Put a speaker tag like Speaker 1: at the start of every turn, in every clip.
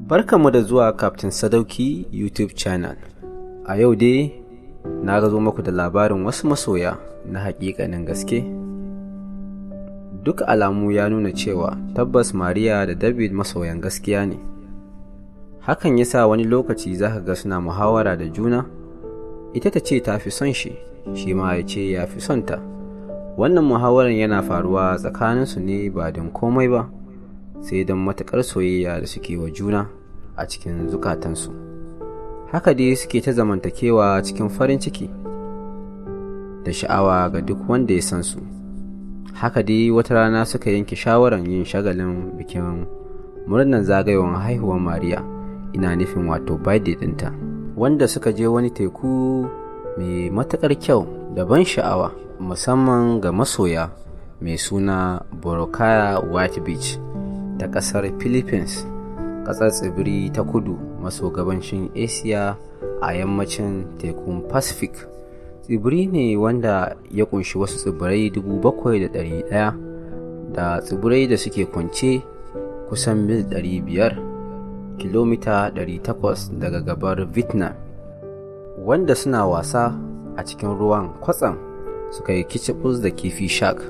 Speaker 1: Barkanmu da zuwa Captain Sadauki YouTube channel. A yau dai na zo muku da labarin wasu masoya na haƙiƙanin gaske. Duk alamu ya nuna cewa tabbas Maria da David masoyan gaskiya ne. Hakan ya sa wani lokaci za ka ga suna muhawara da juna, ita ta ce ta fi son shi, shi ma ya ce ya fi son ta. Wannan muhawaran yana faruwa tsakaninsu ne ba don komai ba, sai don matuƙar soyayya da suke wa juna a cikin zukatansu. Haka dai suke ta zamantakewa cikin farin ciki da sha'awa ga duk wanda ya san su. Haka dai wata rana suka yanke shawarar yin shagalin bikin murnar zagayowar haihuwar Maria, ina nufin wato birthday ɗinta, wanda suka je wani teku mai matuƙar kyau da ban sha'awa musamman ga masoya mai suna Boracay White Beach ta ƙasar Philippines, ƙasar tsibiri ta kudu maso gabashin Asia a yammacin tekun Pacific. Tsibiri ne wanda ya ƙunshi wasu tsibirai 7,100 da tsibirai da suke kwance kusan mil 500, kilomita 800 daga gabar Vietnam, wanda suna wasa a cikin ruwan kwatsam suka yi kicibis da kifi shark,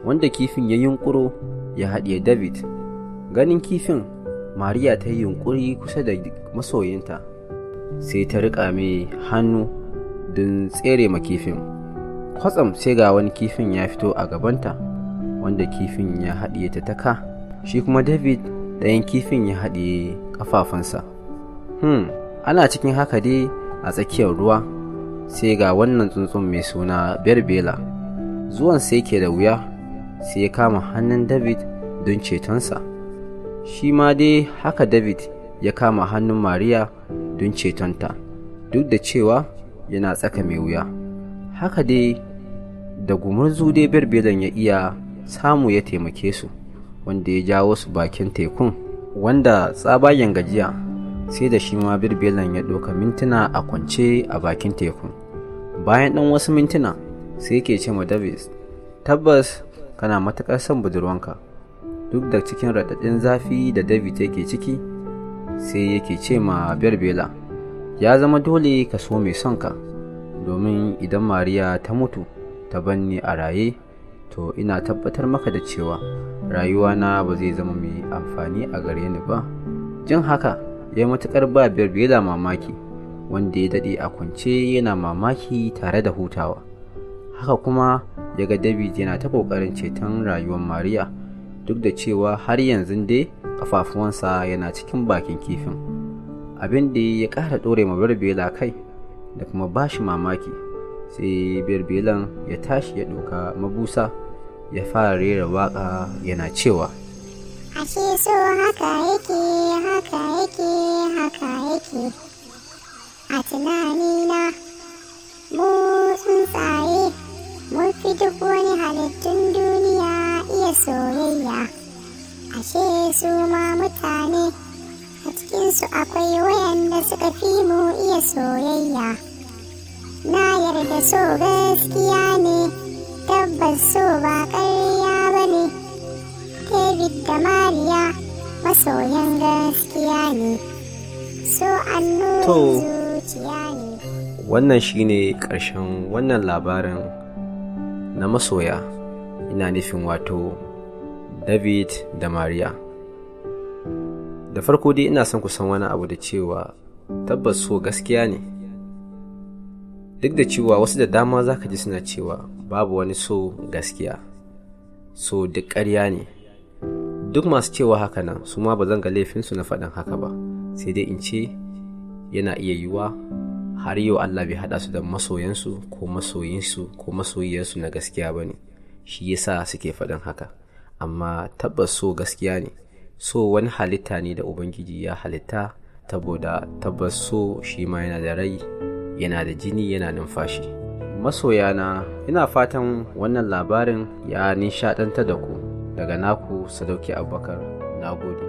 Speaker 1: wanda kifin ya yunƙuro ya haɗiye David. Ganin kifin, Maria ta yi yunƙuri kusa da masoyinta, sai ta riƙa mai hannu don tsere ma kifin. Kwatsam sai ga wani kifin ya fito a gabanta, wanda kifin ya haɗiye ta taka. Shi kuma David ɗayan kifin ya haɗiye ƙafafunsa. Ana cikin haka dai a tsakiyar ruwa, sai ga wannan tsuntsun mai suna Berbela. Zuwan sai ke da wuya, sai ya kama hannun David don cetonsa. Shi ma dai haka David ya kama hannun Maria don cetonta, duk da cewa yana tsaka mai wuya. Haka dai da gumurzu dai Berbelan ya iya samu ya taimake su, wanda ya jawo su bakin tekun, wanda tsabagen gajiya sai da shi ma Berbelan ya ɗauka mintuna a kwance a bakin tekun. Bayan ɗan wasu mintuna sai yake ce ma David, tabbas kana matuƙar son budurwanka. Duk da cikin raɗaɗin zafi da David yake ciki, sai yake ce ma Berbela, ya zama dole ka so mai son ka, domin idan Maria ta mutu ta banni a raye, to ina tabbatar maka da cewa rayuwana ba zai zama mai amfani a gare ni ba. Jin haka ya matuƙar ba Berbela mamaki, wanda ya daɗe a kwance yana mamaki tare da hutawa. Haka kuma ya ga David yana ta ƙoƙarin ceton rayuwar Maria, duk da cewa har yanzu dai ƙafafuwansa yana cikin bakin kifin. Abin da ya ƙara ɗore ma Berbela kai da kuma ba shi mamaki, sai Berbelan ya tashi ya ɗauka mabusa ya fara rera waƙa yana cewa,
Speaker 2: Ashe so haka yake, haka yake, haka yake. A tunanina, mu tsuntsaye mun fi duk wani halittun duniya iya soyayya. Ashe su ma mutane a cikinsu akwai wayanda suka fi mu iya soyayya. Na yarda so gaskiya ne, tabbas so ba ƙarya ba ne. David da Maria masoyan gaskiya ne. So annurin
Speaker 1: To,
Speaker 2: zuciya ne.
Speaker 1: Wannan shine ƙarshen wannan labarin na masoya, ina nufin wato David da Maria. Da farko dai ina son ku san wani abu da cewa tabbas so gaskiya ne. Duk da cewa wasu da dama za ka ji suna cewa babu wani so gaskiya, so duk ƙarya ne. Duk masu cewa haka nan su ma ba zan ga laifinsu na faɗin haka ba, sai dai in ce yana iya yiwuwa har yau Allah bai haɗa su da masoyansu ko masoyinsu ko masoyiyarsu na gaskiya ba ne, shi yasa suke faɗin haka. Amma tabbas so gaskiya ne. So wani halitta ne da Ubangiji ya halitta, saboda tabbas so shi ma yana da rai, yana da jini, yana numfashi. Masoyana, ina fatan wannan labarin ya nishaɗantar da ku. Daga naku Sadauki Abubakar, na gode.